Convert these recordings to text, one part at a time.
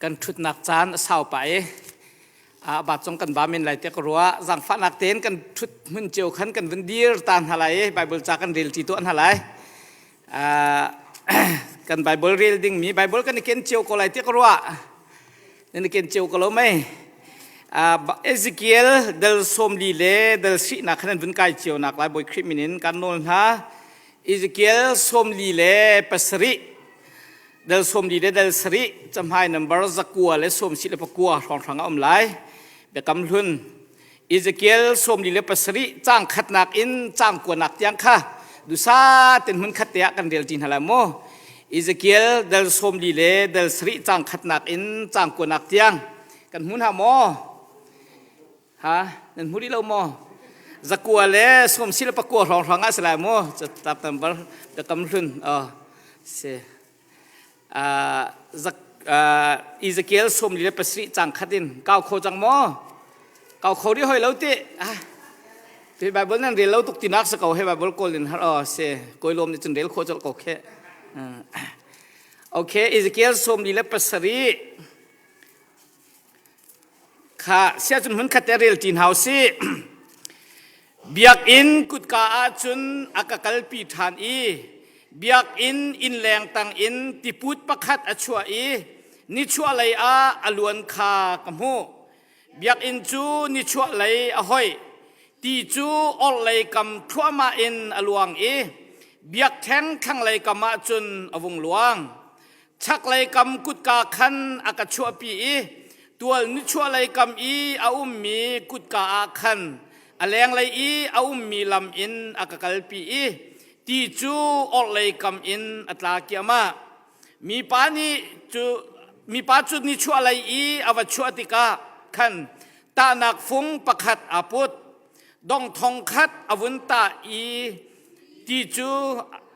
Kan ṭhutnak caan a sau pah i a bat zong kan ba men lai tiah ka ruah. Zaangfahnak tein kan ṭhut hmun cio khan kan vun dir ta hna lai i Bible ca kan rel ṭi tuah hna lai. Kan Bible rel dingmi Bible kan i ken cio ko lai tiah ka ruah. Nan i ken cio ko lo mei? Ezekiel dal 40 le dal sihnak khan an vun kai cio nak lai Bawi Khrih min in kan nawl hna. Ezekiel 47 dal 40 le dal 7 camhai number 9 le sawm si le pakua hrawnghrang a um lai. Biakam hlun Ezekiel 47 caang khatnak in caang kuanak tiang kha dusa ten hmun khat te ah kan rel ṭi hna lai mu. Ezekiel dal 40 le dal 7 caang khatnak in caang kuanak tiang kan hmu hna maw? Ha, nan hmu rih lo maw? Zakua le sawm si le pakua hrawnghrang ah si lai mu. Catlap number biakam hlun. Oh, si. Uh, zak, uh, Ezekiel 47 caang khat in kau kho cang maw? Kau kho ri hoi lo ti. Ah, Ti Bible nan rel lo tuk tinak sa ko he Bible kawl in har oh si koi lom ni cun rel kho chol ko khe. Okay, Ezekiel 47 Kha siacun hmun khat te rel ṭi hna u sih. Biakinn kutka ah cun a ka kalpi ṭhan i biakinn innleng tangin tiput pakhat a chuah i nichuahlei ah a luan kha ka hmuh. Biakinn cu nichuahlei a hoih. Ti cu orhlei kam thluahmah in a luang i biakṭheng thlanglei kam ah cun a vung luang. Chaklei kam kutka khan a ka chuahpi i tual nichuahlei kam i a ummi kutka ah khan a lenglei i a ummi lam in a ka kalpi i ti cu orhlei kam in a tla kiahmah. Mipa nih cu mipa cu nichuahlei i a va chuah tikah khan tahnak fung pakhat aa put. Dong thong khat a vun tah i ti cu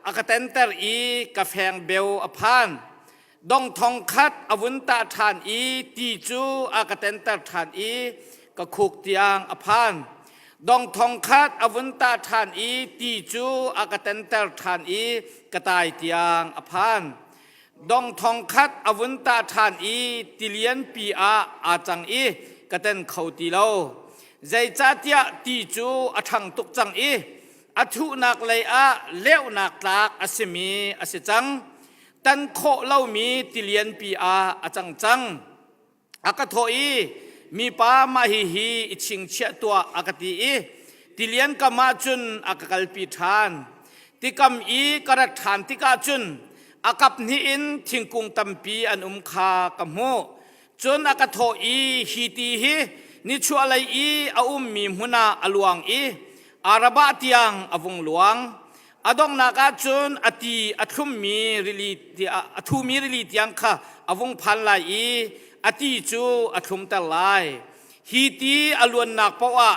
a ka tenter i ka feng beu a phan. Dong thong khat a vun tah ṭhan i ti cu a ka tenter ṭhan i ka khuk tiang a phan. Dong thong khat a vun tah ṭhan i ti cu a ka tenter ṭhan i ka tai tiang a phan. Dong thong khat a vun tah ṭhan i tilianpi ah aa cang i ka ten kho ti lo. Zeicahtiah ti cu a ṭhang tuk cang i a thuhnak lei ah leuhnak tlak a simi a si cang. Tan khawh lomi tilianpi ah a cang cang. A ka thawh i, Mipa, mah hihi i chingchiah tuah, a ka ti i tilian kam ah cun a ka kalpi ṭhan. Tikam i ka rat ṭhan tikah cun a kap hnih in thingkung tampi an um kha ka hmuh. Cun a ka thawh i, Hi ti hi nichuahlei i a ummi hmun ah a luang i Arabah tiang a vung luang. A donghnak ah cun a ti a thlummi rili a thumi rili tiang kha a vung phan lai i a ti cu a thlumter lai. Hi ti a luannak paoh ah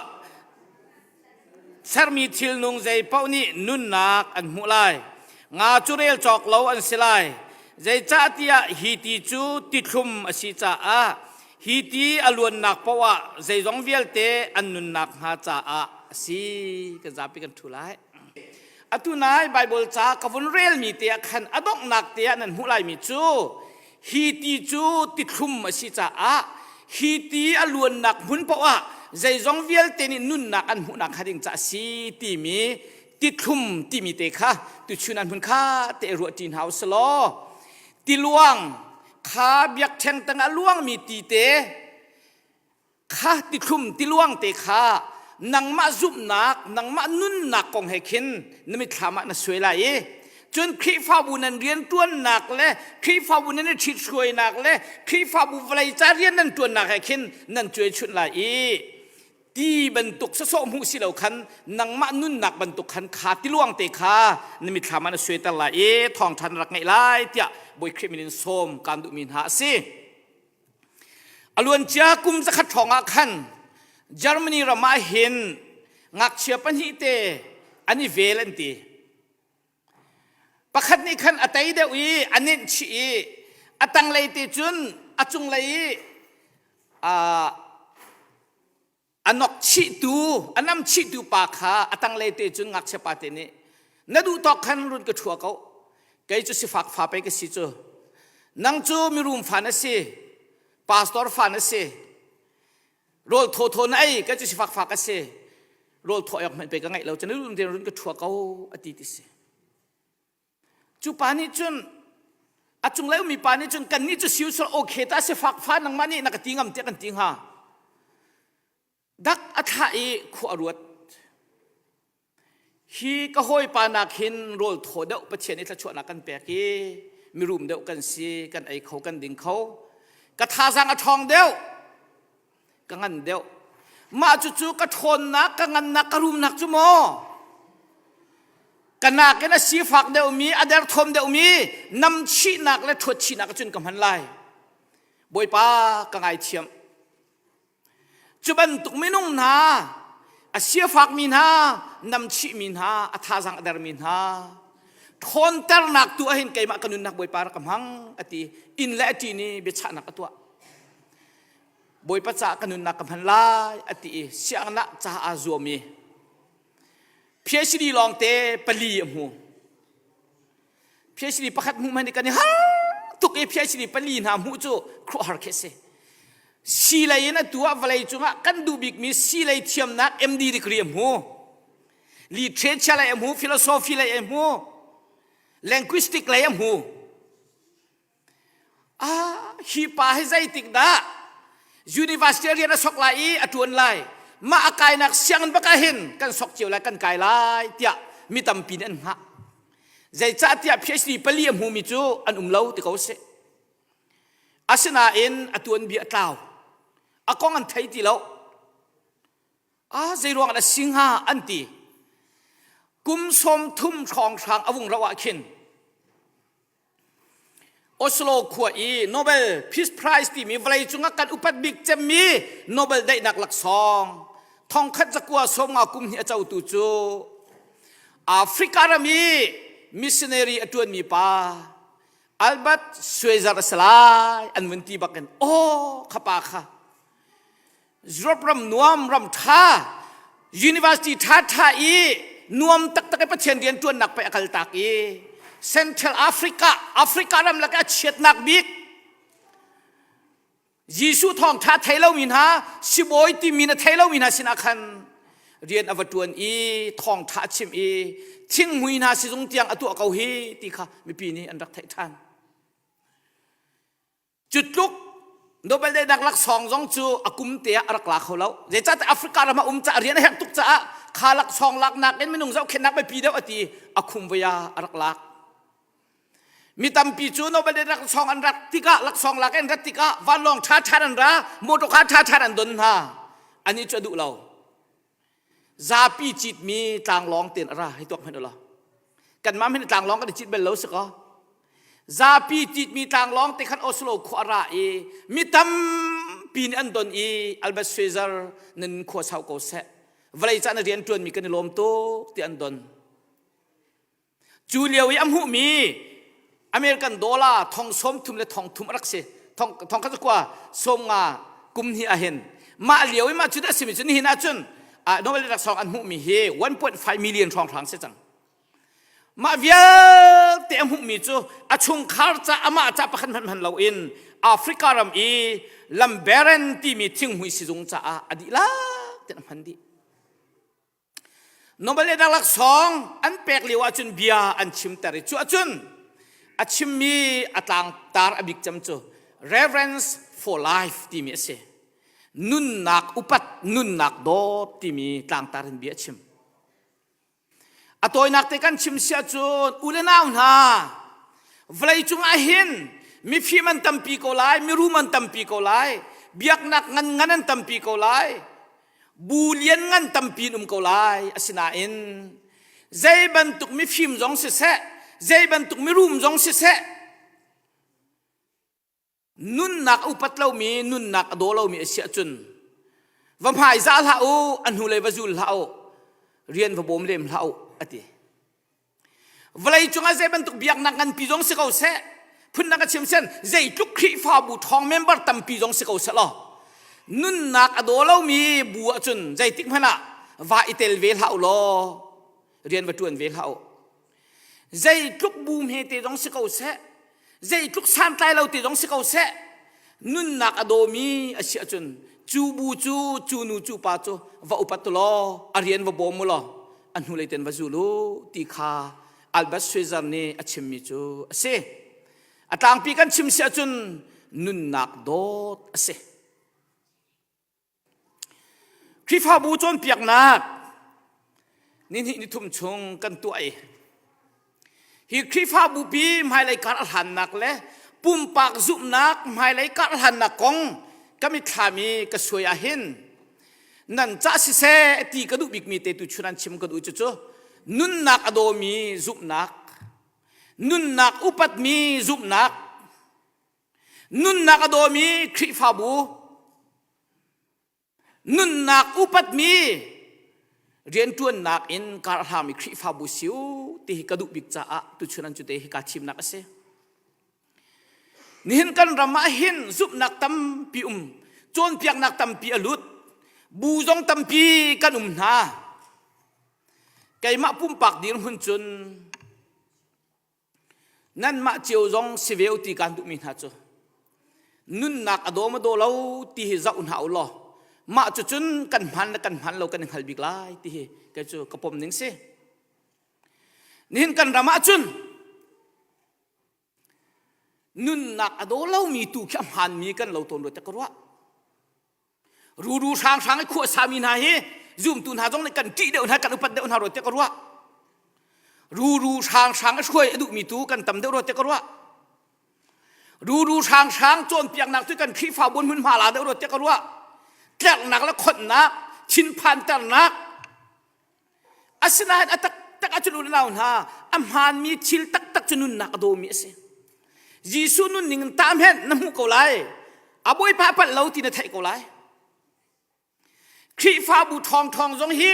sermi thilnung zei paoh nih nunnak an hmuh lai. Nga cu rel cawk lo an si lai. Zeicahtiah hi ti cu tithlum a si caah hi ti a luannak paoh ah zeizong vialte an nunnak hnga caah a si. Kan zapi kan ṭhu lai. Atu nai Bible ca ka vun relmi te ah khan a donghnak te ah nan hmuh laimi cu hi ti cu tithlum a si caah hi ti a luannak hmun paoh ah zeizong vialte nih nunnak an hmuhnak hnga ding ca a si timi tithlum timi te kha tuchun an hmun kha te ruah ṭi hna usih law tiluang kha biakṭheng tang a luangmi ti te Kha tithlum tiluang te kha nangmah zumhnak, nangmah nunnak kong he khin na mitthlam ah na suai lai i cun Khrihfabu nan rianṭuannak le Khrihfabu nan i ṭhithruainak le Khrihfabu vawlei ca rian nan ṭuannak he khin nan cuaichunh lai i ti bantuk sawsawh hmuh si lo khan nangmah nunnak bantuk khan kha tiluang te kha na mitthlam ah na suaiter lai i thawngṭha na rak ngeih lai tiah Bawi Khrih min in sawm kaan duhmi hna a si. A luancia kum zakhat hrawng ah khan Germany ram ah hin ngakchia pahnih te an i vel an ti. Pakhat nih khan a tei deuh i a nenh chih i a tanglei te cun a cunglei i a nok chihtu a nam chihtu pa kha a tanglei te cun ngakchia pa te nih na duh tawk khan run ka ṭhua ko kei cu sifak fa pei ka si cu nang cu mirum fa na si. Pastor fa na si. Rawl thawthaw na ei ka cu sifak fak a si. Rawl thaw ek hmanh pe ka ngeih lo cun run run ka ṭhua ko a ti ti si. Cu pa nih cun a cunglei ummi pa nih cun kannih cu siu okay ta sifak fa nangmah nih na ka ti ngam tiah kan ti hnga. Dak a thlah i khua a ruat. Hi ka hawipa nak hin rawl thaw deuh Pathian i thluachuahnak kan pek i mirum deuh kan si, kan ei kho, kan ding kho. Ka thazaang a ṭhawng deuh, ka ngan deuh. Mah cucu ka ṭhawnnak, ka ngannak, ka rumnak cu maw? Ka nakin a sifak deuhmi, a derthawm deuhmi namchihnak le ṭhuatchihnak cun ka hman lai. Bawipa ka ngaithiam. Cu bantuk minung hna, a siafakmi hna, namchihmi hna, a thazaang a dermi hna, ṭhawnternak tu ahhin keimah ka nunnak Bawipa rak ka hmang a ti. Inn le a ṭin i biachahnak a tuah. Bawipa caah ka nunnak ka hman lai a ti i sianginn ca aa zuam i PhD lawngte pali a hmu. PhD pakhat hmuh hmanh kan i har tuk i PhD pali hna hmuh cu khuahar khi si. Si lei in atu ah vawlei cungah kan duh bikmi si lei thiamnak MD degree a hmu. Literature lei a hmu, philosophy lei a hmu, linguistic lei a hmu. Ah, hi pa hi zeitik dah university rian a sok lai i a ṭuan lai. Mah a kainak sianginn bak ah hin kan sok cio lai, kan kai lai tiah mi tampi nih an hngah. Zeicahtiah PhD pali a hmumi cu an um lo ti ko sih. Asinain a tuanbia a tlau. A kong an thei ti lo. Ah, zeiruang ah dah si hnga an ti. Kum 30 hrawnghrang a vung rauh ah khin Oslo khua i Nobel Peace Prize timi vawleicung ah kan upat bik cemmi Nobel daihnak laksawng thongkhat zakua sawmnga kum hnih a cotu cu Africa ram i missionary a ṭuanmi pa Albert Schweitzer a si lai an vun ti bakin aw kha pa kha Europe ram nuam ram ṭha university ṭhaṭha i nuam taktak i Pathian rian ṭuannak pei a kal tak i Central Africa Africa ram lak a chiatnak bik Jesuh thawngṭha thei lomi hna sibawi timi na thei lomi hna sinah khan rian a va ṭuan i thawngṭha a chim i thinghmui hna sizung tiang a tuah ko hi ti kha mipi nih an rak theih ṭhan. Cu tluk Nobel Daihnak laksawng zong cu a kum te ah a rak la kho lo. Zeicahtiah Africa ram ah um caah rian a herh tuk caah kha laksawng laknak in minung zohkhenhnak biapi deuh a ti a khum voi ah a rak lak. Mi tampi cu Nobel Daihnak laksawng an rak tikah laksawng lak in rat tikah vanlawng ṭhaṭha an ra, motor car ṭhaṭha an don hna. Anih cu a duh lo. Zapi citmi tlanglawng tein a ra hei tuak hmanh u law. Kanmah hmanh tlanglawng kan i cit bal lo si kaw. Zapi citmi tlanglawng te khan Oslo khua a ra i mi tampi nih an don i Albert Schweitzer nan khua sau ko seh. Vawlei ca na rian ṭuanmi kan i lawm tuk ti an don. Cu lio i a hmuhmi American dollar thong 30 le thong thum a rak si. Thong thong khat kua 50 kum hnih ahhin mah lio i mah cu a simi cu nihin ahcun Nobel laksawng an hmuhmi hi 1.5 million hrawnghrang si cang. Mah vialte a hmuhmi cu a chungkhar ca amah ca pakhat hmanh hman loin Africa ram i Lamberen timi thinghmui sizung caah a dihlak ten a hman dih. Nobel le laksawng an pek lio ahcun bia an chimter i cu ahcun a chimmi a tlangtar a bik cem cu Reverence for Life timi a si. Nunnak upat, nunnak dawt timi tlangtar in bia a chim. A tawinak te kan chim si ahcun u le nau hna vawleicung ah hin mifim an tampi ko lai, mirum an tampi ko lai, biaknak ngan ngan an tampi ko lai, Bu lianngan tampi in um ko lai asinain zei bantuk mifim zong siseh zei bantuk mirum zong siseh nunnak a upat lomi nunnak a daw lomi a si ahcun va hmaizah hlah u a hnulei va zul hlah u rian va bawm lem hlah u a ti Vawlei cungah zei bantuk biaknak nganpi zong si ko seh, phundang ka chim sen, zeitluk Khrihfabu ṭhawng member tampi zong si ko seh law, nunnak a daw lomi bu ahcun zeitik hmanh ah va i tel ve hlah u law, rian va ṭuan ve hlah u. Zeitluk bu hmete zong si ko seh, zeitluk santlai lo te zong si ko seh, Nunnak a dawmi a si ahcun cu bu cu cu nu cu pa cu va upat law a rian va bawm u law a hnulei ten va zul u ti kha Albert Schweitzer nih a chimmi cu a si. A tlangpi kan chim si ahcun nunnak dawt a si. Khrihfabu cawnpiaknak nihnih nithum chung kan tuah i hi Khrihfabu pi hmailei kar a hlannak le pumpak zumhnak hmailei kar a hlannak kong ka mitthlam i ka suai ah hin nan cah siseh ti ka duh bikmi te tu chun an chim ka duh cucu nunnak a dawmi zumhnak nunnak upatmi zumhnak Nunnak a dawmi Khrihfabu, nunnak upatmi rianṭuannak in karhlangmi Khrihfabu si u ti hi ka duh bik caah tuchun an cute hi kaa thimnak a si. Nihin kan ram ah hin zumhnak tampi um, cawnpiaknak tampi a lut, bu zong tampi kan um hna. Keimah pumpak dirhmun cun Nanmah cio zong si ve u ti kaan duhmi hna cu nunnak a daw ma daw lo ti hi zoh hna u law mah cucun kan hmaan le kan hmaan lo kan i hngal bik lai ti hi kei cu ka pom ning si. Nihin kan ram ah cun nunnak a daw lomi tu khi a hmaanmi kan lo tawn rua tiah ka ruah. Ruru hranghrang i khuasami hna hi zumtu hna zong nih kan ṭih deuh hna kan upat deuh hna rua tiah ka ruah. Ruru hranghrang a hruai a duhmi tu kan tam deuh rua tiah ka ruah. Ruru hranghrang cawnpiaknak cu kan Khrihfabu hmunhma la deuh rua tiah ka ruah. Tlerhnak le khonhnak, thinphanternak, Asinain a taktak ahcun u le nau hna, a hmaanmi thil taktak cu nunnak a dawmi a si. Jesuh nunning in tah hmenh na hmuh ko lai. A bawipa a palh lo ti na theih ko lai. Khrihfabu ṭhawngṭhawng zong hi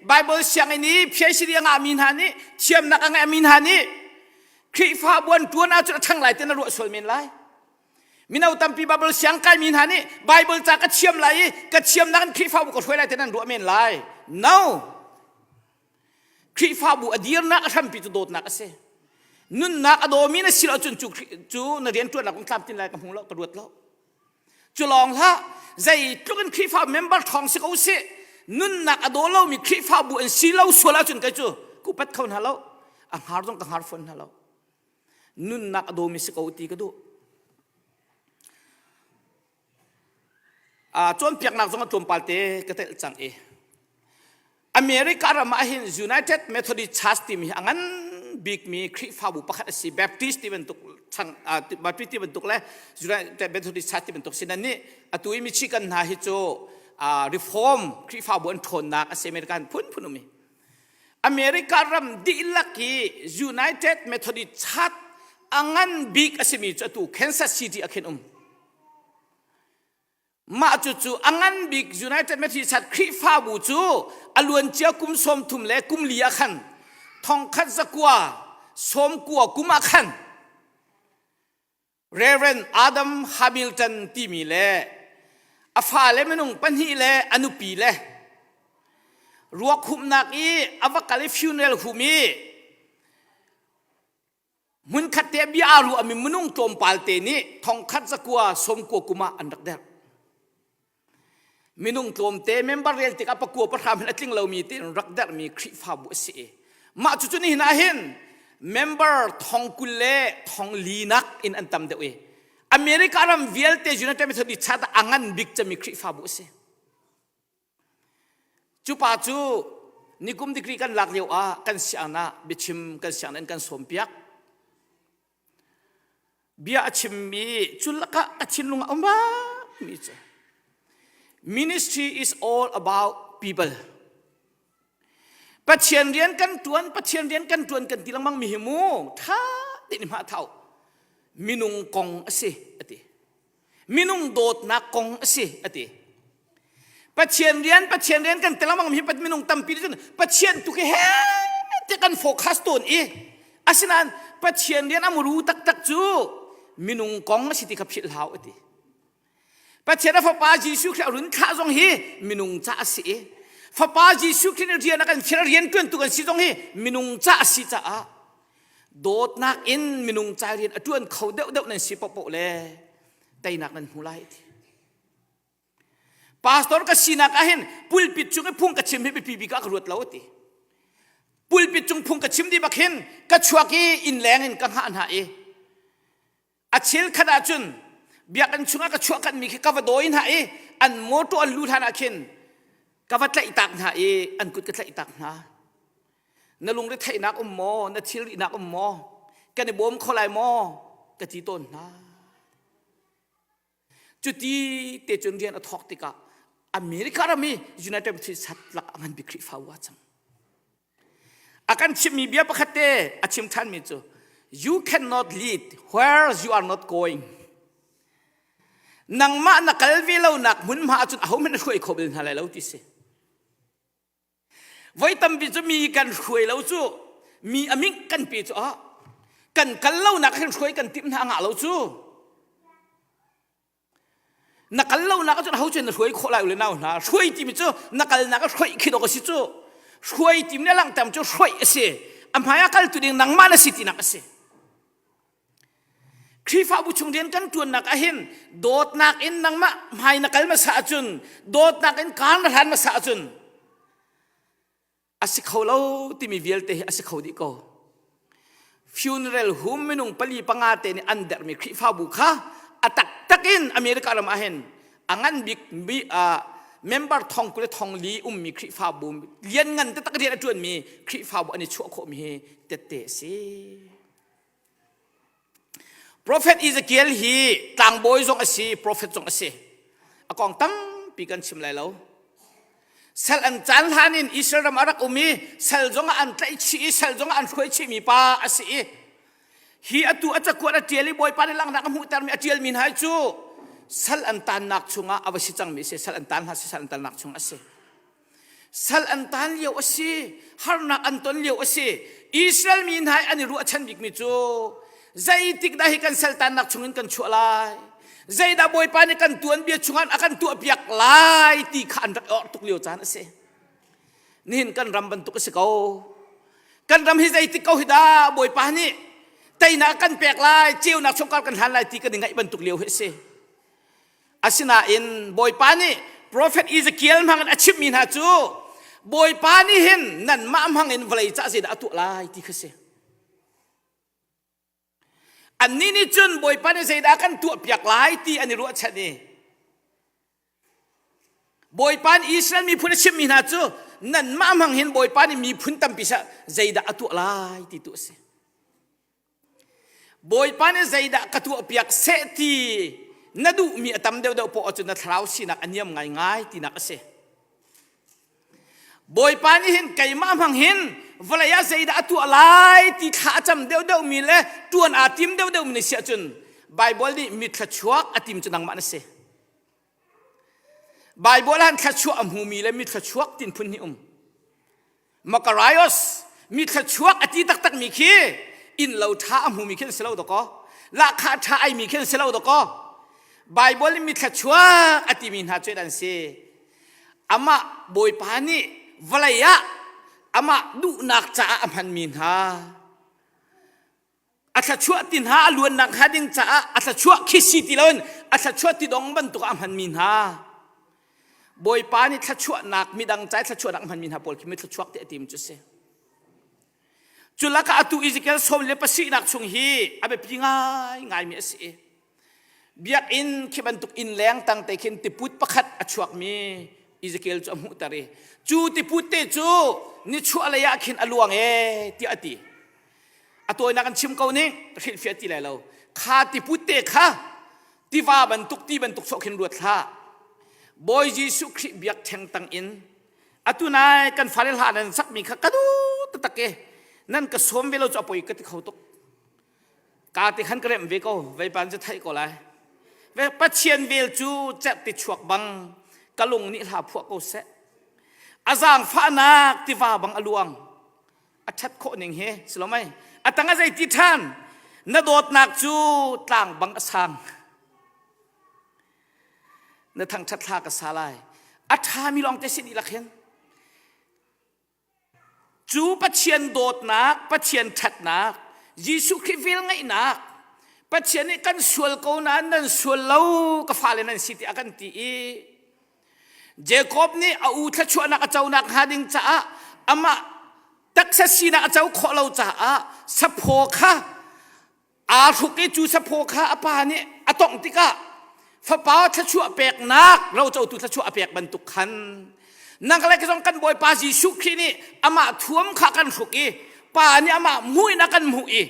Bible sianginn i PhD a ngahmi hna nih thiamnak a ngeihmi hna nih Khrihfabu an ṭuan ahcun a ṭhang lai ti na ruah sual men lai. Mino tampi Bible siang kaimi hna nih Bible ca ka thiam lai i ka thiamnak in Khrihfabu ka hruai lai ti nan ruah men lai. No. Khrihfabu a dirnak a hrampi cu dawtnak a si. Nunnak a dawmi na si lo cun cu, cu na rianṭuannak kong tlamtlin lai ka hmu lo, ka ruat lo. Cu lawng hlah, zeitluk in Khrihfa member ṭhawng si ko sih, nunnak a daw lomi Khrihfabu an si lo sual ahcun kei cu ka upat kho hna lo. A hngar zong ka hngar fawn hna lo. Nunnak a dawmi si ko ti ka duh. Cawnpiaknak zong a tlawmpal te ka telh cang i America ram ah hin United Methodist Church timi hi a ngan bikmi Khrihfabu pakhat a si. Baptist ti bantuk chang Baptist ti bantuk le United Methodist Church ti bantuk si nan nih atu i Michigan hna hi cu Reform Khrihfabu an ṭhawnnak a si American phunphun um i America ram dihlak hi United Methodist Church a ngan bik a simi cu atu Kansas City ah khin um. Mah cucu a ngan bik United Methodist Church Khrihfabu cu a luancia kum 30 le kum li ah khan thongkhat zakua sawmkua kum ah khan Reverend Adam Hamilton timi le a fale minung pahnih le a nupi le ruak humnak i a va kal i funeral hum i hmunkhat te bia aa ruahmi minung tlawmpal te nih thongkhat zakua sawmkua kum ah an rak derh. Minung tlawmte member rel tikah pakua pahra hmanh a tling lomi tiin rak derhmi Khrihfabu a si i mah cucu nihin ah hin member thong 20 le thong linak in an tam deuh i America ram vialte United Methodist Church ah a ngan bik cemmi Khrihfabu a si. Cu pa cu nikum degree kan lak lio ah kan sianginn ah biachim kan sianginn in kan sawmpiak. Bia a chimmi cu lakah ka thinlung a um mi cu ministry is all about people. Pathian rian kan tuan, Pathian rian kan tuan kan ti lengmang mi hi mu tha tein hma thau. Minung kong a si a ti. Minung dawtnak kong a si a ti. Pathian rian Pathian rian kan tel lengmang hi minung tampi cun Pathian tu khi he ti kan focus tawn i asinain Pathian rian a muru taktak cu minung kong a si ti kha philh hau a ti. Pathian a fapa Jesuh Khrih a run thlah zong hi minung ca a si i fapa Jesuh Khrih nih rian a kan fial rian ṭuantu kan si zong hi minung ca a si caah dawtnak in minung ca rian a ṭuan kho deuhdeuh nan si paohpaoh le. Teinak nan hmu lai ti. Pastor ka sinak ah hin pulpit cung i phung ka chim hi biapi bik ah ka ruat lo ti. Pulpit cung phung ka chim dih bak hin ka chuak i inn leng in ka hngah hna i a chil khat ahcun biakinn chungah ka chuah kanmi khi ka va dawi hna i an motor an lu hlan ah khin ka va tlaihtak hna i an kut ka tlaihtak hna. Na lungre theihnak um maw? Na thilrihnak um maw? Kan i bawm kho lai maw? Ka ti tawn hna. Cuti te cun rian a thawk tikah America ram i United States lak a ngan bik Khrihfabu ah cang. A kan chimmi bia pakhat te a chim ṭhanmi cu you cannot lead where you are not going. Nangmah na kal ve lonak hmunhma ahcun ahohmanh na hruai kho bal hna lai lo ti si. Voi tampi cu mi kan hruai lo cu mi a ming kan pe cu ah kan kal lonak hin hruai kan timh hna ngah lo cu na kal lonak ahcun ho cun na hruai khawh lai u le nau hna hruai timi cu na kalnak ah hruai khi dawk a si cu hruai timi le langhter cu hruai a si a hmai ah kaltu ding nangmah na si tinak a si Khrihfabu chung rian kan ṭuannak ahhin dawtnak in nangmah hmai na kal hmasa ahcun dawtnak in kar na hlan hmasa ahcun a si kho lo timi vialte hi a si kho dih ko. Funeral home minung pali panga te nih an derhmi Khrihfabu kha a taktak in America ram ahhin a ngan bik mi member thong 20 le thong li ummi Khrihfabu lianngan taktak rian a ṭuanmi Khrihfabu an i chuah khawhmi hi tette a si. Profet Ezekiel hi tlangbawi zong a si, profet zong a si. A kong tampi kan chim lai lo. Sal an caan hlan in Israel ram a rak um i sal zong ah an tlaih chih i sal zong ah an hruai chihmi pa a si i hi atu a cakuat a ṭial i Bawipa nih langhnak a hmuhtermi a ṭialmi hna cu sal an tannak chungah a va si cangmi a si sal an tan hna si sal an tannak chung a si Sal an tan lio a si, harnak an ton lio a si. Israel mi hna an i ruahchan bikmi cu zeitik dah hi kan sal tannak chungin kan chuah lai? Zeidah Bawipa nih kan tuanbia chungah a kan tuahpiak lai ti kha an rak i orh tuk lio caan a si. Nihin kan ram bantuk a si ko. Kan ram hi zeitik ko hi dah Bawipa nih teinak kan pek lai, ceunak chungkar kan hlan lai ti kan i ngaih bantuk lio hi a si. Asinain Bawipa nih profet Ezekiel hmangin a chimhmi hna cu Bawipa nih hin nanmah hmangin vawlei cah zeidah a tuah lai ti kha si. Annih nih cun Bawipa nih zeidah kan tuahpiak lai ti an i ruahchan i Bawipa nih Israel miphun a chimhmi hna cu nanmah hmang hin Bawipa nih miphun tampi sah zeidah a tuah lai ti tu a si. Bawipa nih zeidah ka tuahpiak seh ti na duhmi a tam deuhdeuh poah ahcun na thlarau sinak a niam ngaingai tinak a si. Bawipa nih hin keimah hmang hin vawlei ah zeidah a tuah lai ti thla a cam deuhdeuhmi le ṭuan aa tim deuhdeuhmi na si ahcun Baibal nih mi thluachuak a tim cu nangmah na si. Baibal ah thluachuah a hmumi le mi thluachuak tin phun hnih um. Makaraios mi thluachuak a ti taktakmi khi innlo ṭha a hmumi khi an si lo dakaw lahkhah ṭha aimi khi an si lo dakaw Baibal in mi thluachuak a timi hna cu an si amah Bawipa nih vawlei ah amah duhnak caah a hmanmi hna a thluachuah ti hna a luannak hnga ding caah a thluachuah khi si ti loin a thluachuah ti dong bantuk ah a hmanmi hna Bawipa nih thluachuahnak midang ca i thluachuahnak a hmanmi hna pawl khi mi thluachuak ti a tim cu si cu lakah atu Ezekiel sawm le pasihnak chung hi a biapi ngai ngaimi a si i biakinn khi bantuk inn leng tang te khin tiput pakhat a chuakmi Ezekiel cu a hmuhter i cu tiput te cu nichuah lei ah khin a luang e tiah a ti a tawinak an chim ko ning hrilhfiah ti lai lo kha tiput te kha tiva bantuk ti bantuk sawh khin ruat hlah Bawi Jesuh Khrih biakṭheng tang in atu nai kan fale hla nan sakmi kha ka duh taktak e nan ka sawm ve lo cu a poi ka ti kho tuk ka te khan ka remh ve ko veipan cu theih ko lai ve Pathian vel cu cerhti chuak bang ka lung nih hla phuah ko seh a zaangfahnak tiva bang a luang a ṭhat khawh ning hi si lo mei a tang a zei ti ṭhan na dawtnak cu tlang bang a sang na thangṭhat thla ka sa lai a ṭhami lawng te si dihlak hin cu Pathian dawtnak Pathian ṭhatnak Jesuh Khrih velngeihnak. Pathian nih kan sual ko nain nan sual lo ka fale nan si tiah a kan ti i Jacob nih a u thluachuahnak a conak hnga ding caah amah taksa sinak a co khawh lo caah saphaw kha aa hruk i cu saphaw kha a pa nih a tongh tikah fapa thluachuah peknak rocotu thluachuah a pek bantuk khan nang le zong kan Bawipa Jesuh Khrih nih amah thuam kha kan hruk i pa nih amah hmuh in a kan hmuh i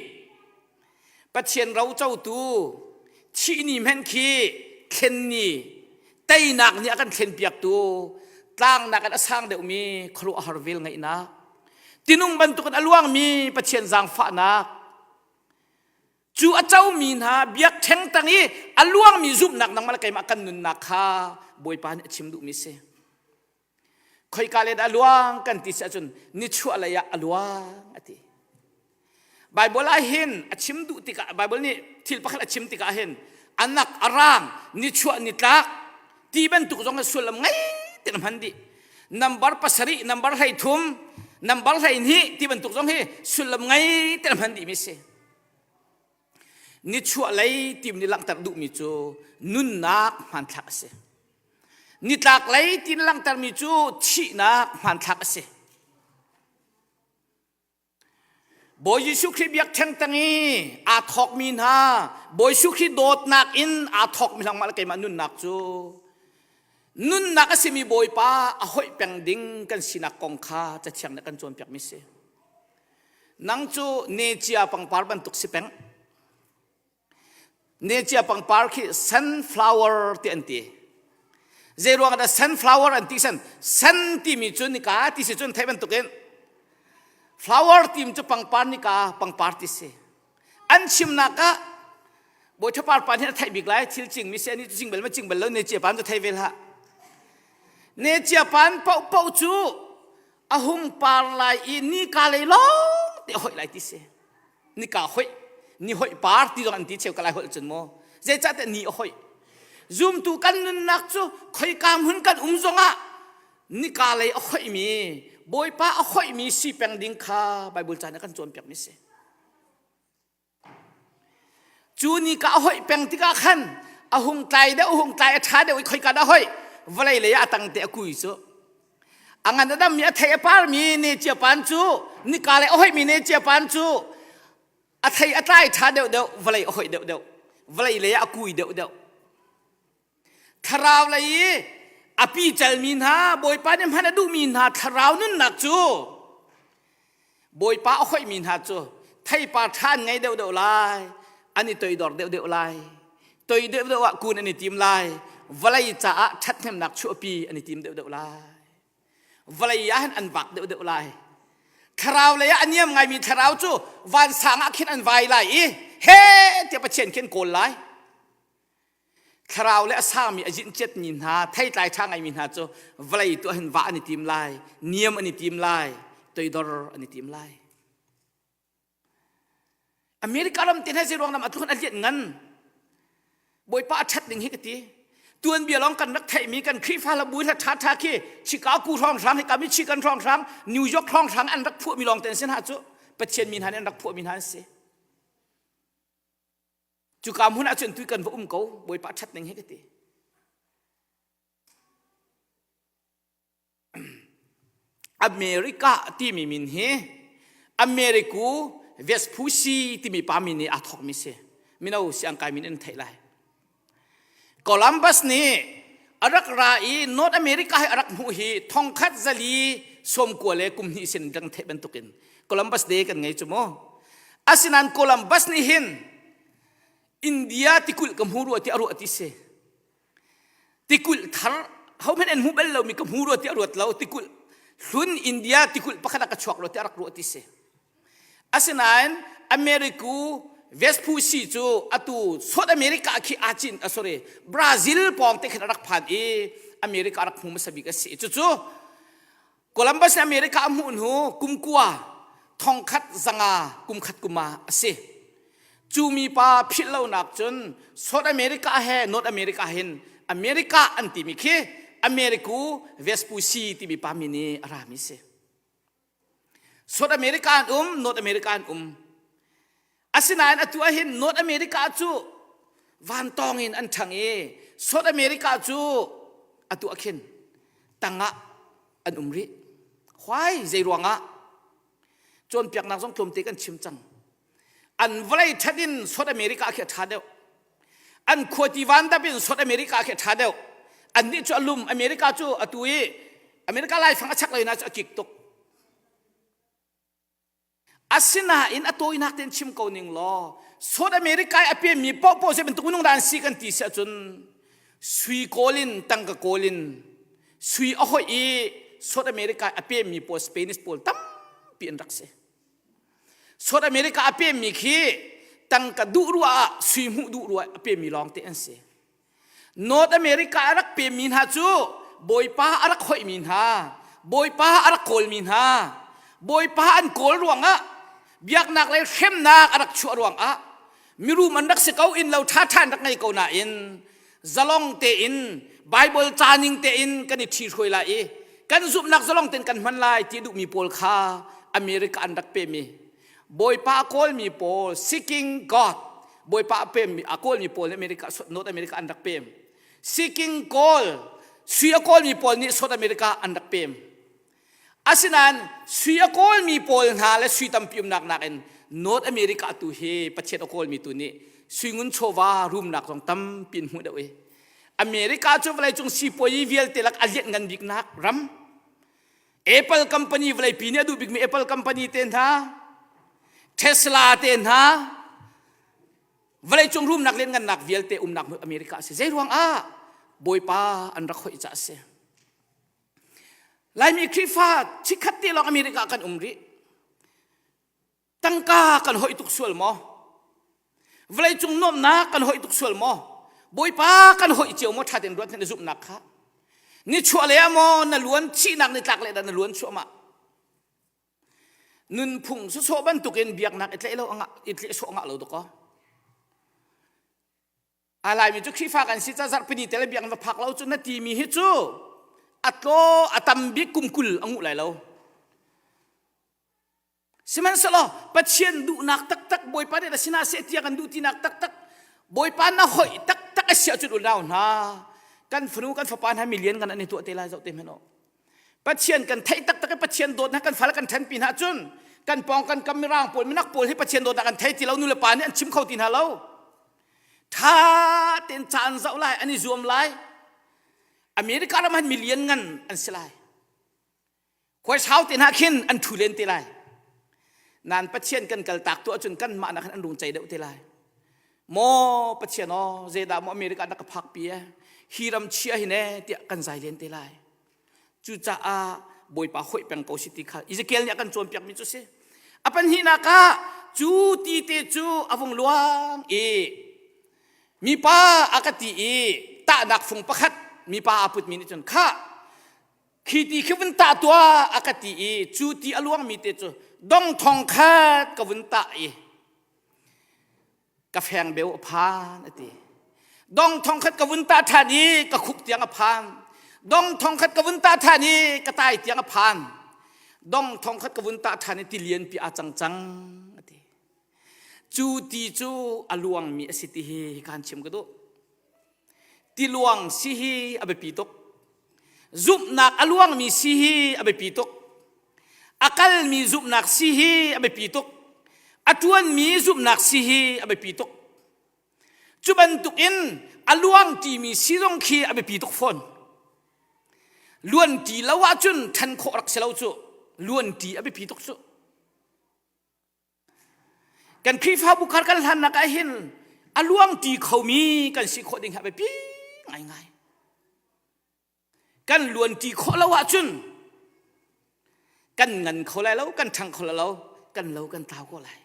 Pathian rocotu thih ni hmenh khi thlen ni teinak nih a kan thlenpiaktu tlangnak in a sang deuhmi khuaruahhar vel ngeihnak tinung bantukin a luangmi Pathian zaangfahnak cu a comi hna biakṭheng tang i a luangmi zumhnak nangmah le keimah kan nunnak kha Bawipa nih a chim duhmi si. Khoika le dah a luang kan ti si ahcun nichuah lei ah a luang a ti. Bible ah hin a chim duh tikah Bible nih thil pakhat a chim tikah hin anak a rang nichuah nitlak ti bantuk zong a sullam ngei tin a hman dih. Number pasarih, number 13, number 12 ti bantuk zong hi sullam ngei tin a hman dih mi si. Nichuah lei tim nih langhter duhmi cu nunnak hmanthlak a si. Nitlak lei tin langhtermi cu thihnak hmanthlak a si. Bawi Jesuh Khrih biakṭheng tang i aa thawkmi hna Bawi Jesuh Khrih dawtnak in aa thawkmi hlangmah le keimah nunnak cu nunnak a simi Bawipa a hoih peng ding kan sinak kong kha Cathiang nih a kan cawnpiakmi si. Nang cu necia pangpar bantuk si peng. Necia pangpar khi sunflower ti an ti. Zei ruang dah sunflower an ti san? Sun timi cu nika ti si cun theih bantukin flower tim cu pangpar nika pangpar ti si. An chimnak ah Bawi Thapar pa nih a theih bik lai thil cing mi si ani cu cing bal ma cing bal lo necia pan cu thei ve hlah. Necia pan paoh paoh cu a hung par lai i nika lei lawng te hoih lai ti si nika hoih ni hoih par ti zong an ti cheu ka lai holh cun maw zeicahtiah ni a hoih zumtu kan nunnak cu khoika hmun kan um zongah nika lei a hoihmi bawipa a hoihmi si peng ding kha Bible ca nih a kan cawnpiakmi si Cu ni ka a hoih peng tikah khan a hung tlai deuh hung tlai a ṭha deuh i khoika dah hoih vawlei lei ah a tang te a kui cu a ngan a dammi a thei a parmi ne ciapan cu nika lei a hoihmi ne ciapan cu a thei a tlai ṭha deuh deuh vawlei a hoih deuh deuh vawlei lei ah a kui deuh deuh thlarau lei i a picalmi hna Bawipa nih hman a duhmi hna thlarau nunnak cu Bawipa a hoihmi hna cu theipar ṭha an ngei deuhdeuh lai an i toidor deuhdeuh lai toi deuhdeuh ah kun an i tim lai vawlei caah ṭhathnemnak chuahpi an i tim deuhdeuh lai vawlei ah hin an vak deuhdeuh lai thlarau lei ah a niam ngaimi thlarau cu vansang ah khin an vai lai i he tiah Pathian khi an kawl lai Thlarau le a sangmi a zinhciatmi hna, theitlai ṭha ngaimi hna cu vawlei tu ahhin vah an i tim lai, niam an i tim lai, toidor an i tim lai. America ram te hna zei ruang lam a tluk a lian ngan. Bawipa a ṭhat ning hi ka ti. Tuanbia lawng kan rak theihmi kan Khrihfa hla bu hla ṭha ṭha khi Chicago hrawnghrang hi kami Chican hrawnghrang New York hrawnghrang an rak phuahmi lawng te an si hna cu Pathian mi hna nih an rak phuahmi hna an si. Cuka hmun ah cun tui kan va um ko, Bawipa ṭhat ning hi ka ti. America timi min hi Americu Vespucci timi pa min nih aa thawkmi si. Mino siangkai min in theih lai. Columbus nih a rak ra i North America hi a rak hmuh hi thongkhat zali sawmkua le kum hnih sin dang theih bantukin Columbus Day kan ngei cu mu. Asinain Columbus nih hin India tikulh ka hmu rua ti a ruah ti si. Tikulh thar hohmanh an hmu bal lomi ka hmu rua ti a ruat lo tikulh hlun India tikulh pakhat ah ka chuak rua ti a rak ruah ti si. Asinain America Vespucci cu atu South America khi aa cin uh, sorry Brazil pawng te khin a rak phan i America a rak hmu hmasa bik a si. Cucu Columbus nih America a hmuh hnu kum kua thongkhat zanga kum khat kum ah a si. Cu mipa philh lonak cun South America he North America hin America an timi khi Americo Vespucci timi pa min i a rami si. South America an um, North America an um. Asinain atu ahhin North America cu vantawng in an ṭhang i South America cu atu ah khin tangah an um rih. Why? Zei ruangah? Cawnpiaknak zong tlawmte kan chim cang. An vawlei ṭhat in South America khi a ṭha deuh. An khuati vandap in South America khi a ṭha deuh. Annih cu a lum. America cu atu i America laifang a chaklei na cu a kik tuk. Asinain a tawinak tein chim ko ning law South America i a pemmi paohpaoh zei bantuk minung dah an si kan ti si ahcun sui kawl in tangka kawl in sui a hoih i South America i a pemmi pawl Spanish pawl tampi an rak si. South America a pemmi khi tangka duh ruah ah sui hmuh duh ruah a pemmi lawng te an si. North America a rak pemmi hna cu Bawipa a rak hoihmi hna, Bawipa a rak kawlmi hna, Bawipa an kawl ruangah biaknak lei hremnak a rak chuah ruangah mirum an rak si ko inn lo ṭhaṭha an rak ngei ko nain zalong tein Bible ca ning tein kan i ṭhihruai lai i kan zumhnak zalong tein kan hman lai ti duhmi pawl kha America an rak pemi Bawipa a kawlmi pawl seeking God Bawipa a pemmi a kawlmi pawl nih America North America an rak pem seeking kawl sui a kawlmi pawl nih South America an rak pem asinain sui a kawlmi pawl hna le sui tampi umnak nakin North America tu hi Pathian a kawlmi tu nih sui ngun chawva rumnak zong tampi in hmuh deuh i America cu vawleicung sipuayi vialte lak a lianh ngan biknak ram Apple company vawleipi nih a duh bikmi Apple company te hna, Tesla te hna, vawleicung rumnak le ngannak vialte umnak hmun America a si. Zei ruang ah Bawipa an rak hoih ca a si. Laimi Khrihfa chikkhat te lawng America kan um rih. Tangka kan hoih tuk sual maw? Vawleicung nuamhnak kan hoih tuk sual maw? Bawipa kan hoih cio maw ṭha tein ruat na zumhnak kha? Nichuah lei ah maw na luan thihnak nitlak lei dah na luan chuahmah? Nunphung sawsawh bantukin biaknak i tlaih lo angah i tlaih sawh angah lo dakaw. A Laimi cu Khrihfa kan si ca zarhpini te le biakinn va phak lo cu na timi hi cu a tlaw a tam bik kum 20 a nguh lai lo. Sihmanhsehlaw Pathian duhnak taktak Bawipa nih na sinah seh tiah kan duh tinak taktak Bawipa na hoih taktak a si ahcun unau hna kan fanu kan fapa hna milian kan an i tuah te lai zoh te hmanh u. Pathian kan theih taktak i Pathian dawtnak kan fale kan ṭhenpi hna ahcun kan pawng kan kam mirang pawl minak pawl hi Pathian dawtnak an thei ti lo nu le pa nih an chim kho ti hna lo. Ṭha tein ca an zoh lai an i zuam lai. America ram han milian ngan an si lai. Khuaisau te hna khin an ṭhu len te lai. Nan Pathian kan kaltak tu ahcun kanmah nak khan an rung cei deuh te lai. Maw Pathian aw, zeidah maw America na ka phakpi e, hi ram chia hi ne tiah kan zai len te lai. Cucaah Bawipa hoih peng ko si ti kha Ezekiel nih a kan cawnpiakmi cu si. A pahnihnak ah cu ti te cu a vung luang i mipa a ka ti i tahnak fung pakhat mipa aa putmi nih cun khah Khi ti khi vun tah tuah a ka ti i cu ti a luangmi te cu dong thong khat ka vun tah i ka feng beu a phan a ti. Dong thong khat ka vun tah ṭhan i ka khuk tiang a phan. Dong thong khat ka vun tah ṭhan i ka tai tiang a phan. Dong thong khat ka vun tah ṭhan i tilian pi aa cang cang a ti. Cu ti cu a luangmi a si ti hi kaan chim ka duh. Tiluang si hi a biapi tuk. Zumhnak a luangmi si hi a biapi tuk. A kalmi zumhnak si hi a biapi tuk. A ṭuanmi zumhnak si hi a biapi tuk. Cu bantukin a luang ṭimi si zong khi a biapi tuk fawn. Luan ṭi lo ahcun ṭhan khawh rak si lo cu. Luan ṭi a biapi tuk cu. Kan Khrihfabu khar kan hlannak ah hin a luang ṭi khomi kan si khawh ding hi a biapi ngaingai. Kan luan ṭi khawh lo ahcun kan ngan kho lai lo, kan ṭhang kho lai lo, kan lo kan tlau ko lai.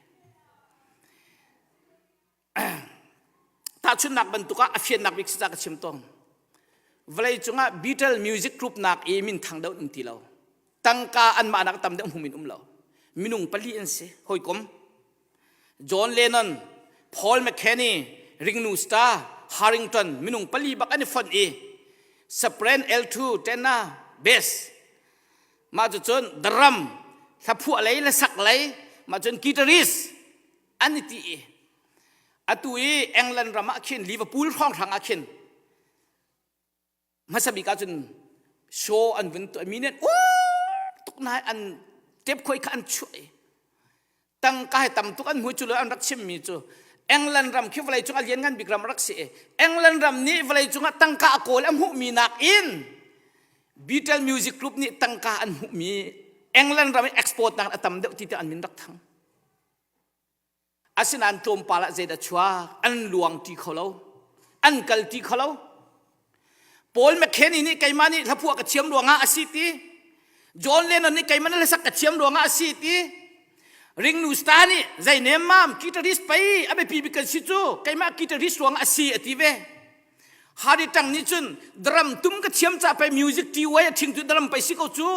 Tahchunhnak bantuk ah a fiannak bik si ca ka chim tawn. Vawlei cungah Beatle music group nak i minthang deuh um ti lo. Tangka anmah nak tam deuh hmum in um lo. Minung pali an si, hawikom. John Lennon, Paul McCartney, Ringo Starr, Harrington minung pali bak an i fonh i Sopran L2 tenor bass mah cu cun drum hlaphuah lei le sak lei mah cun guitarist. An i ti i atu i England ram ah khin Liverpool hrawnghrang ah khin hmasa bik ahcun show an vun tuah mi nih tuk nai an tep khoi kha an chuah i tangka he tam tuk an hmu cu lo an rak chimmi cu England ram khi vawlei cung a lian ngan bik ram rak si i England ram nih vawlei cungah tangka a kawl a hmuhmi nakin Beatle Music Group nih tangka an hmuhmi England ram i export nak a tam deuh ti tiah an min rak thang. Asinain tlawmpal ah zeidah chuak? An luang ṭi kho lo. An kal ṭi kho lo. Paul McKenney nih keimah nih hlaphuah ka thiam ruangah a si ti. John Lennon nih keimah nih hlasak ka thiam ruangah a si ti. Ringnu Star nih zei nemmam guitarist pei a biapi bik kan si cu keimah guitarist ruangah a si a ti ve. Harry Tang nih cun drum tum ka thiam ca pei music TY a ṭhing tu drum pei si ko cu.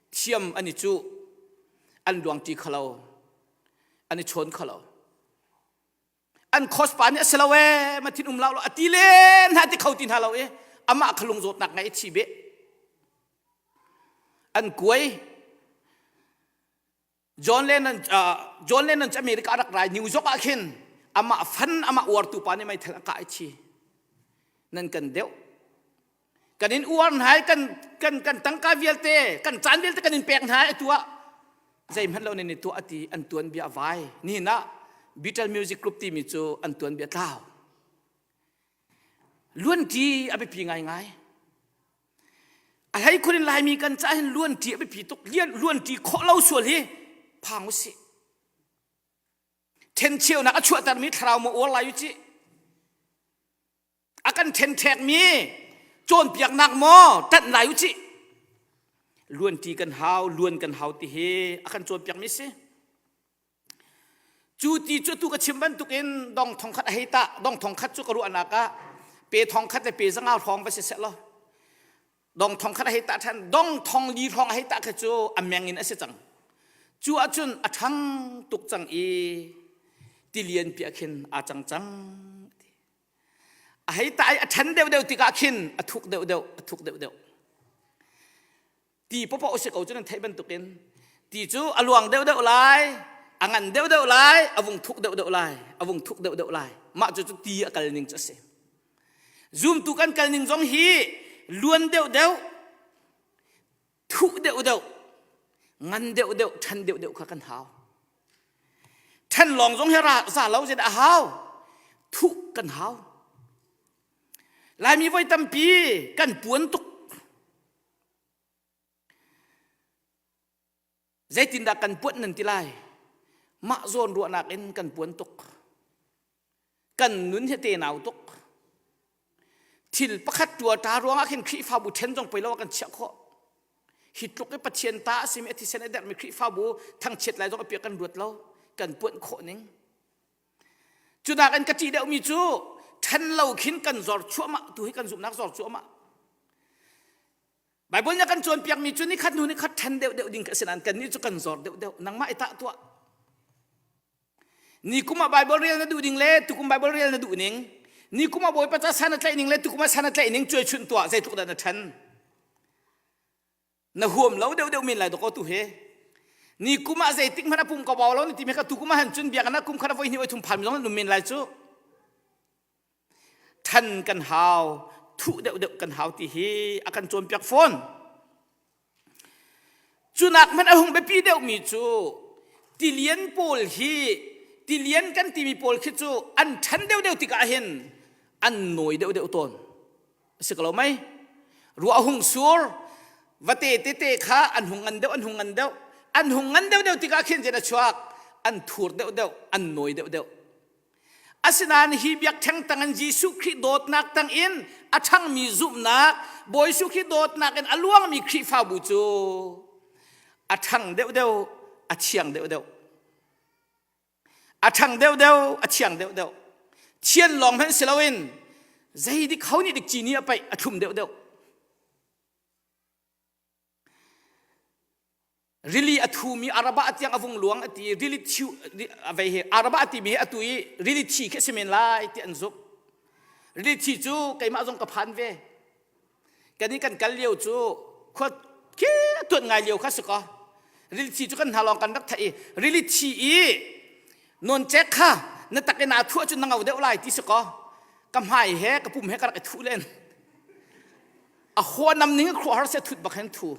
Thiam an i cu. An luang ṭi kho lo. An i chawn kho lo. An khos pa nih a si lo ee ma thin um lo a ti len hna ti kho ti hna lo i amah kha lung zawtnak ngai i thi beh. An kuai. John Lennon uh, John Lennon cu America rak rai New York ah khin amah fan amah uartu pa nih meithal a kah i thi. Nan kan deuh. Kan in uar hna i kan kan kan tangka vialte kan caan vialte kan in pek hna i tuah zeihmanh lo nan i tuah ti an tuan bia vai nihin ah Beatle Music Group timi cu an tuan bia tlau luanṭi a biapi ngaingai a hlei khun in Laimi kan caah hin luanṭi a biapi tuk luanṭi khawh lo sual hi phang usih ṭhencheunak a chuahtermi thlarau maw uar lai u cih A kan ṭhenṭhekmi cawnpiaknak maw ṭanh lai u cih. Luanṭi kan hau, luan kan hau ti hi a kan cawnpiakmi si. Cu ti cu tu ka chim bantukin dong thong khat a hei tah, dong thong khat cu ka ruahnak ah pe thong khat le pe zanga hrawng va si seh law dong thong khat a hei tah ṭhan, dong thong li hrawng a hei tah kha cu a meng in a si cang. Cu ahcun a ṭhang tuk cang i tilian piah khin aa cang cang. A hei tah i a ṭhen deuhdeuh tikah khin a thuk deuhdeuh, a thuk deuhdeuh. Ti paohpaoh si ko cu nan theih bantukin ti cu a luang deuhdeuh lai, a ngan deuhdeuh lai, a vung thuk deuhdeuh lai, a vung thuk deuhdeuh lai. Mah cu cu ti a kal ning cu a si. Zumtu kan kal ning zong hi luan deuhdeuh, thuh deuhdeuh, ngan deuhdeuh, ṭhan deuhdeuh kha kan hau. Ṭhen lawng zong hi ra za lo zeidah a hau? Thuh kan hau. Laimi voi tampi kan puan tuk. Zeitindah kan puan nan ti lai? Mah zawn ruahnak in kan puan tuk. Kan nun hi tenau tuk. Thil pakhat ṭualṭa ruangah khin Khrihfabu ṭhen zong poi lo ah kan chiah khawh. Hi tluk i Pathian ta a simi a thisen a dermi Khrihfabu thangchiat lai zong a piak kan ruat lo. Kan puanh khawh ning. Cunak in ka ṭih deuhmi cu ṭhen lo khin kan zor chuahmah tu hi kan zumhnak zor cuahmah. Bible nih a kan cawnpiakmi cu nikhat hnu nikhat ṭhen deuhdeuh ding ka si nain kannih cu kan zor deuhdeuh. Nangmah i tah tuah. Ni kum ah Bible rel na duh ding le tukum Bible rel na duh ning ni kum ah Bawipa ca san a tlaih ning le tukum ah san a tlaih ning cuai chunh tuah zeitluk dah na ṭhan na huam lo deuh deuh men lai dawkaw tu he ni kum ah zeitik hmanh a pum ka bau lo na ti me ka tukum ah han cun biakinn ah kum khat a voi hnih voi thum phan mi zong nan um men lai cu ṭhan kan hau thuh deuh deuh kan hau ti hi a kan cawnpiak fawn Cunak hmanh a hung biapi deuhmi cu tilian pawl hi tilian kan timi pawl khi cu an ṭhan deuhdeuh tikah hin an nawi deuhdeuh tawn. A si ko lo mei? Ruah a hung sur, vate tete kha an hung ngan deuh, an hung ngan deuh. An hung ngan deuhdeuh tikah khin zeidah a chuak? An thur deuhdeuh, an nawi deuhdeuh. Asinain hi biakṭheng tangin Jesuh Khrih dawtnak tangin a ṭhangmi zumhnak, Bawi Jesuh Khrih dawtnak in a luangmi Khrihfabu cu a ṭhang deuhdeuh, a thiang deuhdeuh. A ṭhang deuhdeuh, a thiang deuhdeuh. Thian lawng hmanh si loin zei dik ho nih dik cini a paih a thlum deuhdeuh. Rili a thumi Arabah tiang a vung luang a ti rili thiu a vei hi Arabah timi hi atu i rili thi khi a si men lai ti an zumh. Rili thi cu keimah zong ka phan ve. Kan i kan kal lio cu khua khi a tuan ngai lio kha si kaw rili thi cu kan hna lawng kan rak theih i rili thi i. Non cek kha na tak in aa thuah cun na ngau deuh lai ti si kaw ka hmai he ka pum he ka rak i thuh len. A haw nam ning khuahar se thut bak hen thu.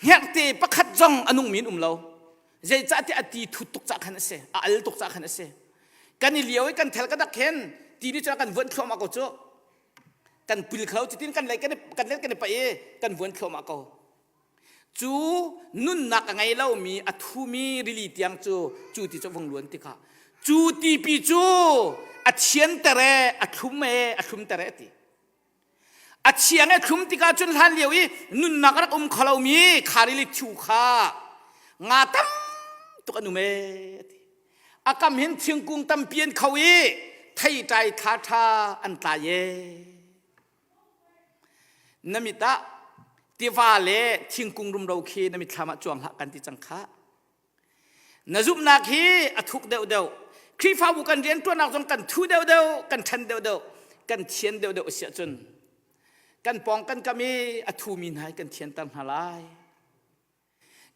Hngerhte pakhat zong a nungmi in um lo. Zeicahtiah a ti thut tuk cah khan a si. A al tuk cah khan a si. Kan i lio i kan thel ka dak khin ti nih cun a kan vuan thluahmah ko cu. Kan pil kho cutin kan lei kan kan let kan i paih i kan vuan thluahmah ko. Cu nunnak a ngei lomi a thumi rili tiang cu cu ti cu a vung luan tikah cu tipi cu a thianter e a thlum e a thlumter e a ti. A thiang e thlum tikah cun hlan lio i nunnak a rak um kho lomi kha rili thu kha nga tam tuk an um e a ti. A kam hin thingkung tampi an kho i theitlai ṭha ṭha an tlai e. Na mit ah tiva le thingkung rumro khi na mitthlam ah cuang hlah kan ti cang khah. Na zumhnak hi a thuk deuhdeuh. Khrihfabu kan rianṭuannak zong kan thu deuhdeuh, kan ṭhan deuhdeuh, kan thian deuhdeuh a si ahcun kan pawng kan kam i a thumi hna hi kan thianter hna lai.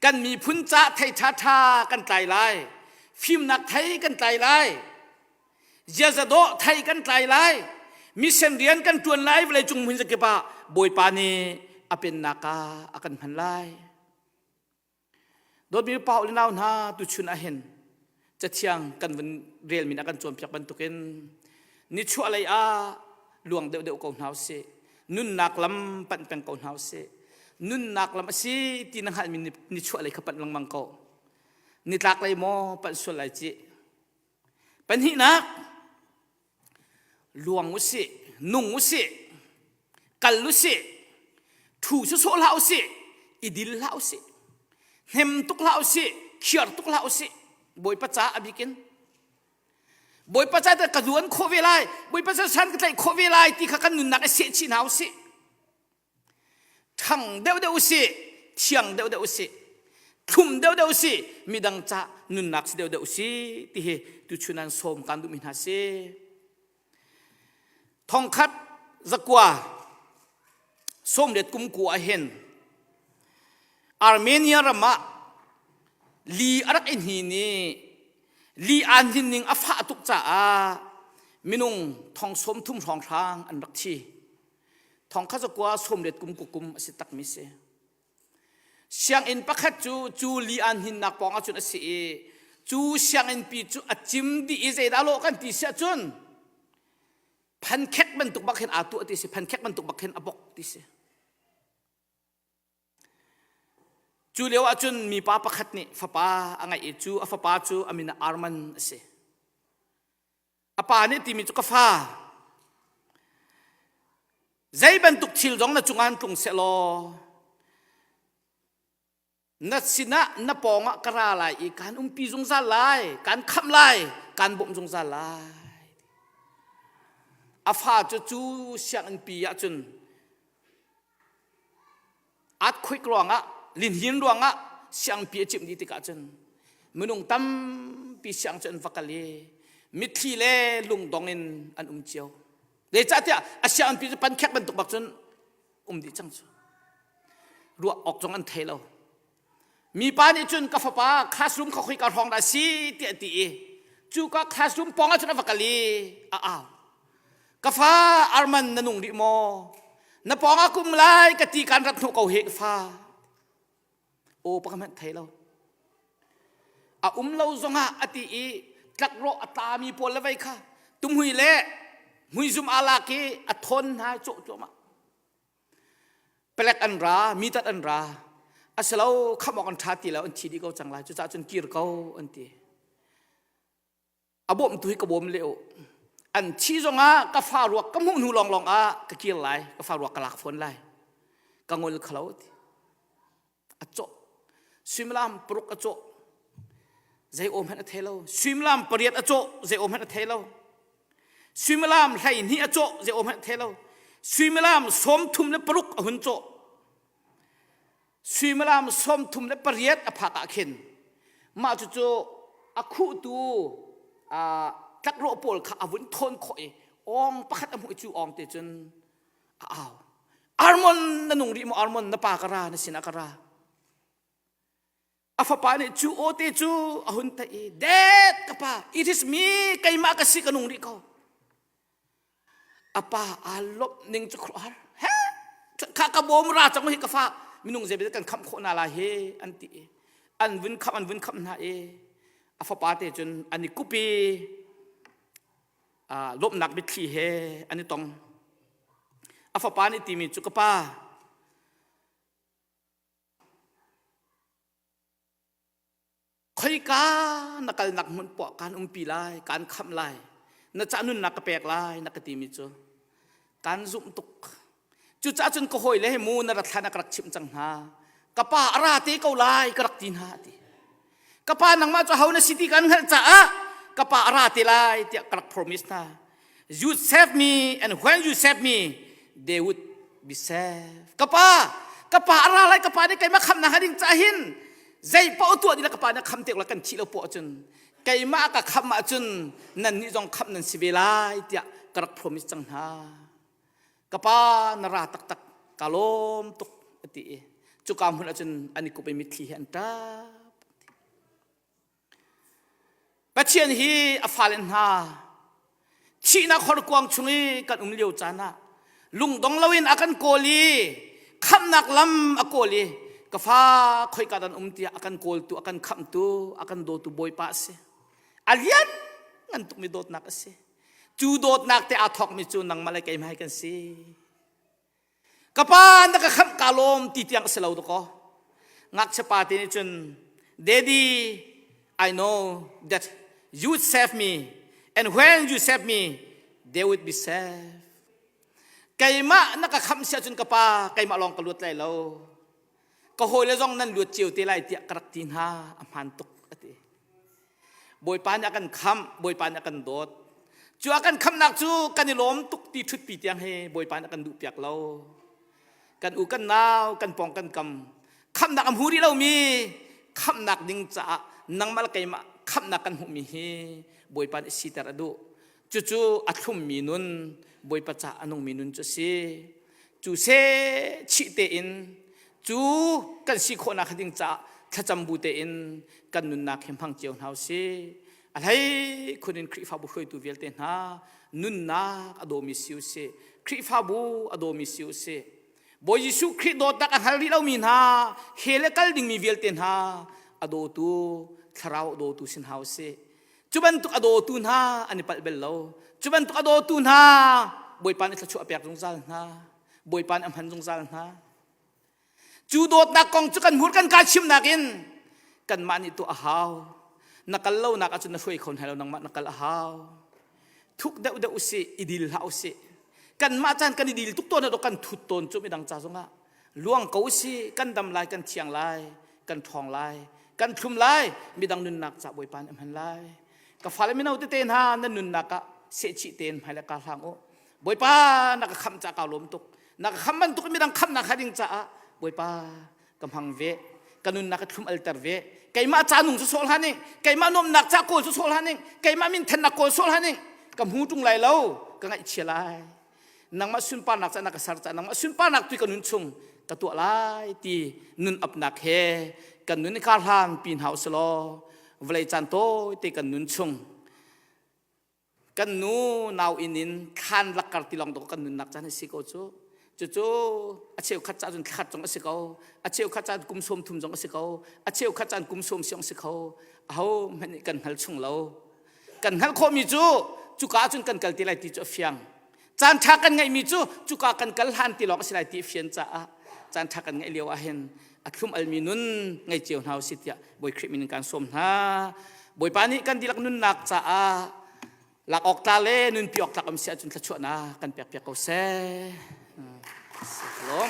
Kan miphun ca thei ṭhaṭha kan tlai lai. Fimnak thei kan tlai lai. Ziaza dawh thei kan tlai lai. Mission rian kan ṭuan lai vawleicung hmun zakip ah Bawipa nih a pennak ah a kan hman lai. Dawtmi pa le nau hna tuchun ah hin cathiang kan vun relmi a kan cawnpiak bantukin nichuah lei ah luang deuhdeuh ko hna usih. Nunnak lam panh peng ko hna usih. Nunnak lam a si ti na hngalhmi nichuah lei kha panh lengmang ko. Nitlak lei maw panh sual lai cih. Pahnihnak luang usih, nung usih, kal usih, ṭhu sawsawh hlah usih, i dil hlah usih, hnem tuk hlah usih, khiar tuk hlah usih. Bawipa ca a bikin Bawipa ca ka zuan khawh ve lai, Bawipa ca san ka tlaih khawh ve lai ti kha kan nunnak i seh chih hna usih. Ṭhang deuhdeuh usih, thiang deuhdeuh usih, thlum deuhdeuh usih, midang ca nunnak si deuhdeuh usih ti hi tuchun an sawm kan duhmi hna si. Thongkhat zakua sawmriat kum kua ah hin Armenia ram ah li a rak i hnin i li aan hnin ning a fah tuk caah minung thong 30 hrawnghrang an rak thi. Thong kha zakua sawmriat kum kukum a si takmi si. Sianginn pakhat cu cu li aan hninnak pawng ahcun a si i cu sianginn pi cu a cim dih i zeidah lawh kan ti si ahcun phankhek bantuk bak hin aa tuah ti si phankhek bantuk bak hin a bok ti si. Cu lio ahcun mipa pakhat nih fapa a ngeih i cu a fapa cu a min ah Arman a si. A pa nih timi cu ka fa zei bantuk thil zong na cungah an tlung sehlaw na sinah na pawngah ka ra lai i kaan umpi zungzal lai kaan khamh lai kaan bawmh zungzal lai a fa cu cu sianginn pi ahcun Earthquake ruangah lihnin ruangah siangpi a cimh dih tikah cun minung tampi siang cu an va kal i mitthli le lungdong in an um cio. Zeicahtiah a siangpi cu pankhek bantuk bak cun um dih cang cu. Ruah awk zong an thei lo. Mipa nih cun ka fapa classroom kha khoika hrawng dah si tiah a ti i cuka classroom pawng ah cun a va kal i a au. Ka fa Arman na nung rih maw? Na pawng ah kum lai ka ti kan rat hnu ko he ka fa. Aw pa ka hmanh thei lo. A um lo zongah a ti i tlakrawh a tlami pawl le vei kha tumhui le hmuizum aa lak i a thawn hna cawh cuahmah. Palek an ra, mitat an ra. Asilo khamh awk an ṭha ti lo, an thi dih ko cang lai. Cucaah cun kir ko an ti. A bawmtu hi ka bawm leh u. An thi zongah ka fa ruak ka hmuh hnu lawnglawng ah ka kir lai, ka fa ruak ka lak fawn lai. Ka ngol khalo ti. A cawh. Suimilam paruk a cawh. Zei aw hmanh a thei lo. Suimilam pariat a cawh, zei aw hmanh a thei lo. Suimilam 12 a cawh, zei aw hmanh a thei lo. Suimilam 36 a hun cawh. Suimilam 38 a phak ah khin mah cucu a khuhtu tlakrawh pawl kha a vun thawn khawh i awng pakhat a hmuh i cu awng te cun a au Armon na nung rih maw Armon na pa ka ra na sinah ka ra. A fapa nih cu aw te cu a hun theih i Dad ka pa it is me keimah ka si ka nung rih ko. A pa aa lawmh ning cu khuaruahhar. He kha ka bawm ra cang hi ka fa minung zei kan khamh khawh hna lai he an ti i an vun khamh an vun khamh hna i a fapa te cun an i kup i lawmhnak mitthli he an i tong. A fapa nih timi cu ka pa Khoika na kalnak hmun poah kaan umpi lai, kaan khamh lai, na ca nunnak ka pek lai na ka timi cu kaan zumh tuk. Cucaah cun ka hawile he mu na rat hlan ah ka rak chimh cang hna. Ka pa a ra te ko lai ka rak ti hna a ti. Ka pa nangmah cu ho na si ti kan hngalh caah ka pa a ra te lai tiah ka rak promise hna. You save me and when you save me they would be saved. Ka pa, ka pa a ra lai ka pa nih keimah khamnak hnga ding cah hin zei paoh tuah ding ka pa nih kham te la kan thih lo poah cun keimah ka kham ahcun nan nih zong kham nan si ve lai tiah ka rak promise cang hna. Ka pa na ra taktak ka lawm tuk a ti i cuka hmun ahcun an i kup i mitthli he an ṭap. Pathian hi a fale hna thihnak horkuang chung i kan um lio caan ah lungdong loin a kan kawl i khamhnak lam a kawl i ka fa khoika dan um tiah a kan kawltu a kan khamhtu a kan dawtu Bawipa a si. A lian ngan tukmi dawtnak a si. Cu dawtnak te aa thawkmi cu nangmah le keimah hi kan si. Ka pa na ka khamh ka lawm ti tiang a si lo dakaw. Ngakchia pa te nih cun Daddy, I know that you save me and when you save me, they would be saved. Keimah na ka khamh si ahcun ka pa keimah lawng ka luat lai lo. Ka hawile zong nan luat cio te lai tiah ka rak ti hna a hmaan tuk a ti. Bawipa nih a kan khamh, Bawipa nih a kan dawt. Cu a kan khamhnak cu kan i lawm tuk ti ṭhutpi tiang hi Bawipa nih a kan duhpiak lo. Kan u kan nau, kan pawng kan kam. Khamhnak a hmu rih lomi khamhnak ding caah nangmah le keimah khamhnak kan hmuhmi hi Bawipa nih siter a duh. Cucu a thlummi nun, Bawipa caah a nungmi nun cu a si. Cu seh chih tein cu kan si khawhnak ding caah thlacam bu tein kan nunnak hi hmang cio hna usih. A hlei khun in Khrihfabu hruaitu vialte hna nunnak a dawmi si usih. Khrihfabu a dawmi si usih. Bawi Jesuh Khrih dawtnak a hngal rih lomi hna he le kal dingmi vialte hna a dawtu thlarau a dawtu si hna usih. Cu bantuk a dawtu hna an i palh bel lo. Cu bantuk a dawtu hna Bawipa nih thluachuah a pek zungzal hna. Bawipa nih a hman zungzal hna. Cu dawtnak kong cu kan hmur kan ka chimnak in kanmah nih tuah a hau. Na kal lonak ahcun na hruai kho hna lo nangmah na kal a hau. Thuk deuh deuh usih, i dil hlah usih. Kanmah caan kan i dil tuk tawn ah kan thut tawn cu midang ca zongah luang ko usih, kan dam lai, kan thiang lai, kan ṭhawng lai, kan thlum lai, midang nunnak ca Bawipa nih a hman lai. Ka fale mino tete hna nan nunnak ah sehchih tein hmailei kaa hlang u. Bawipa na ka khamh caah kaa lawm tuk. Na ka khamh bantuk in midang khamhnak kha ding caah Bawipa ka hmang ve. Ka nunnak ka thlum alter ve. Keimah ca nung cu sawh hlah ning. Keimah nuamhnak ca kawl cu sawh hlah ning. Keimah minthennak kawl sawh hlah ning. Ka hmu ṭung lai lo. Ka ngaihchia lai. Nangmah sunparnak ca na ka ser caah nangmah sunparnak tu ka nun chung ka tuah lai ti nun apnak he kan nun i kar hlan pi hna usih law vawlei caan tawi te kan nun chung kan nu nau inn in thlan lakkar ti lawng dawh kan nunnak caan a si ko cu. Cucu a cheukhat ca cun thla zong a si ko, a cheukhat caan kum 30 zong a si ko, a cheukhat caan kum sawm siong si kho. Aho hmanh nih kan hngal chung lo. Kan hngalh khawhmi cu cuka ahcun kan kal ti lai ti cu a fiang. Caan ṭha kan ngeihmi cu cuka kan kal hlan ti lawng a si lai ti a fian caah caan ṭha kan ngeih lio ahhin a thlum almi nun ngei cio hna usih tiah Bawi Khrih min in kaan sawm hna. Bawipa nih kan dihlak nunnak caah lak awk tla le nunpi awk tlak um si ahcun thluachuahnak kan pek piak ko seh. Lawm.